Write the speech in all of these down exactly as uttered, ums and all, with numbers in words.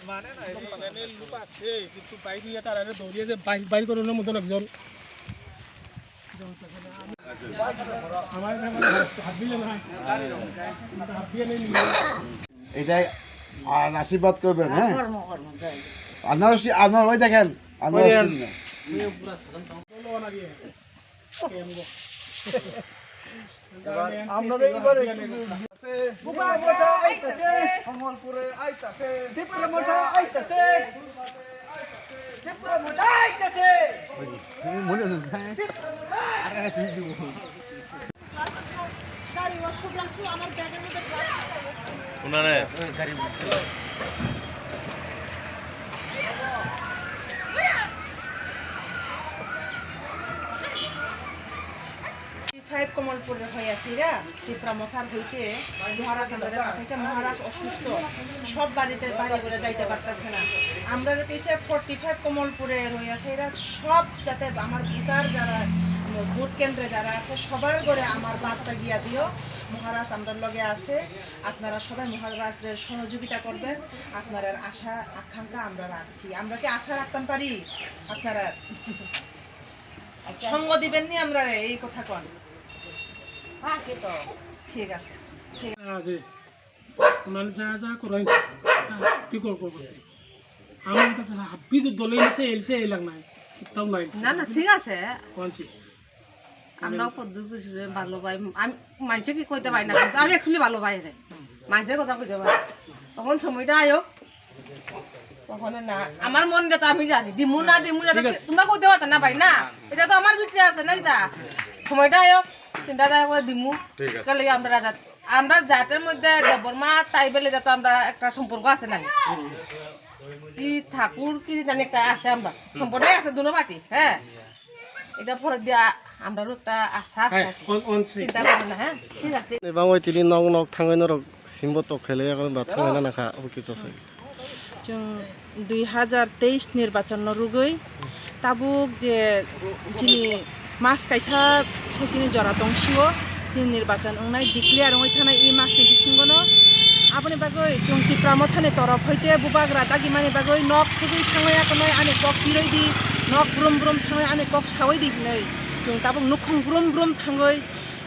মানে না, এই মানে লোক আছে, কিন্তু বাইরে গিয়ে তারা আরে দৌড়িয়ে যে বাইর, বাইর করে ওনার মতন একজন। আমার এখানে হাত দিলে না, হাত দিয়ে নেই। এটাই আর আশীর্বাদ করবেন, হ্যাঁ? কর্ম, কর্ম, জয়। আনারসি, আনার, ওই দেখেন, আনারসি ওই না। এবার আমরা এইবার একটু বুবা মঠা আইতাছে, কমলপুরে আইতাছে, ত্রিপুরা মঠা আইতাছে, ত্রিপুরা মঠা আইতাছে। মনে হয় না। গাড়ি ও সব রাখছো, আমার ব্যাগের মধ্যে গ্লাস। উনারে। ফাইভ কমলপুরের হয়ে আছি রা, ত্রিপুরা মথার হইতে মহারাজ আমরা পাঠাইছে, মহারাজ অসুস্থ, সব বাড়িতে বাড়ি করে যাইতে পারতেছে না। আমরা পিছে ফর্টি ফাইভ কমলপুরে রয়ে আছে, এরা সব যাতে আমার ভোটার যারা, ভোট কেন্দ্রে যারা আছে, সবার ঘরে আমার বার্তা গিয়া দিও, মহারাজ আমরার লগে আছে, আপনারা সবাই মহারাজের সহযোগিতা করবেন, আপনারার আশা আকাঙ্ক্ষা আমরা রাখছি। আমরা কি আশা রাখতাম পারি আপনারা আচ্ছা। সঙ্গ দিবেন নি আমরা এই কথা কন? আছে তো। ঠিক আছে, ঠিক আছে। আছে। মানে যা যা করাই, তা বিকল্প করতে। আমার কথা তো হাব্বি তো দলে এসে এসে এলাম নাই, কিতাও নাই। না, না, ঠিক আছে। কোন চিজ? আমরাও কদ্দুর কিছু ভালো পাই। আমি মানষে কি কইতে পারি না, কিন্তু আমি actually ভালো পাই রে। মানষের কথা কইতে পারি। তখন সময়টা আয়োক, তখন না, আমার মনটা তো আমি জানি, দিমু না দিমু না, ঠিক আছে। তোমরা কইতে পারতা না ভাই, না? এটা তো আমার ভিতরে আছে, না কিতা? সময়টা আয়োক, চিন্তা ধারা করে দিমু। ঠিক আছে। চলে আমরা রাজা, আমরা জাতের মধ্যে দেববর্মা, ট্রাইবেল, এটা তো আমরা একটা সম্পর্ক আছে না? কি ঠাকুর, কি জানি একটা আছে আমরা। সম্পর্কই আছে দুনো পার্টি, হ্যাঁ? এটা পরে দিয়া আমরারও একটা আশা আছে হ্যাঁ, আর কি। On, on six. চিন্তা করো না, হ্যাঁ? ঠিক আছে। Ebang oi tini nok nok thangwi norok simbo tok khailai, yakno ba thangwi na nakha, obo kisa se. Chwng dui hazar teis nirbachon no rwgwi tabuk je chini mas kaisa se chini jora tong sio, chini nirbachon wngnai declare wngwi thanai e mas ni bisingo no. Aboni bagwi chwng Tipra Mothani torof hoite bubagra dagimani bagwi nok thugwi thangwi akonoi ani kok tiroi di, nok brum brum thangwi ani kok sawi di hinwi chwng tabuk nukhung brum brum thangwi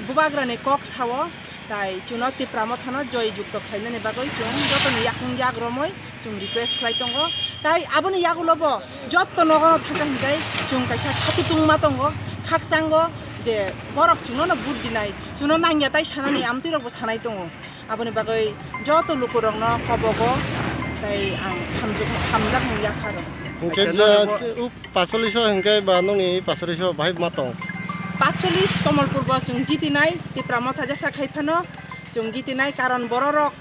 bubagrani kok sao. Tai chwngno Tipra Mothano joy jukto khlainani bagwi chwng jotoni yakung yak romwi chwng request khlai tongo. Tai aboni yagulo bo jotto nogono thangkha hinkai chwng kaisa khati tungma tongo, khakchango je borok chwngnono vote dinai, chwngno nangya tai sanani amtwirokbo sanai tongo. Aboni bagwi joto lukurokno kobogo tai ang hamjak, hamjak mung yapharo. Hwnkhe Acha, je, norokbo- u pasolliso hwnkhe ba nokni pasolliso bahai ma tong? Pasollis Komolpurbo chwng jitinai, Tipra Motha jesa khai phano chwng jitinai, karon bororok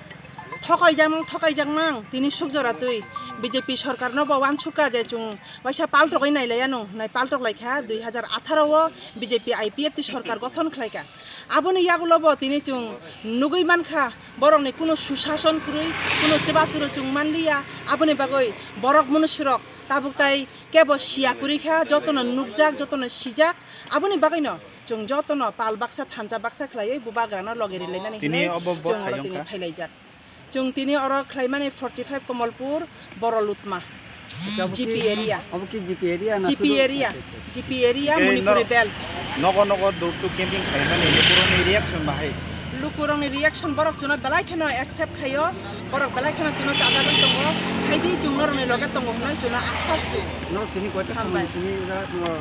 thokaijak mang, thokaijak mang, tini sukjora twi B J P sorkarno bo uansukha je chwng waisa paltogwi nailaiya nung, nai paltok laikha dui hazar atharo o B J P I P F T sorkar gothon khlaikha. Aboni yagulo bo tini chwng nugwi mankha, borokni kuno susason kwrwi, kuno chwbachwrwi chwng manliya. Aboni bagwi borok munusurok tabuk tai kebo siya kwrwi kha, jotono nukjak, jotono sijak. Aboni bagwino chwng jotono pal baksa, thansa baksa khlaiwi bubagrano logi rilainani Tini hinwi obo bo chwng oro tini khayungkha. Phailaijak. Chwng tini oro khlaimani forty five Komolpur, Borolutma, G P area. Obo ki G P area na G P area, G P area, Tei Manipuri no-, belt. Nogo nogo door to camping khlaimani lukurokni reaction bahai? Lukurokni reaction borok chwngno belai kheno accept khaio, borok belai kheno chwngno chajagwi tongo, haidi chwng norokni loge tongo hwnwi chwngno aswk se. Norok tini koita samung simi ura, no-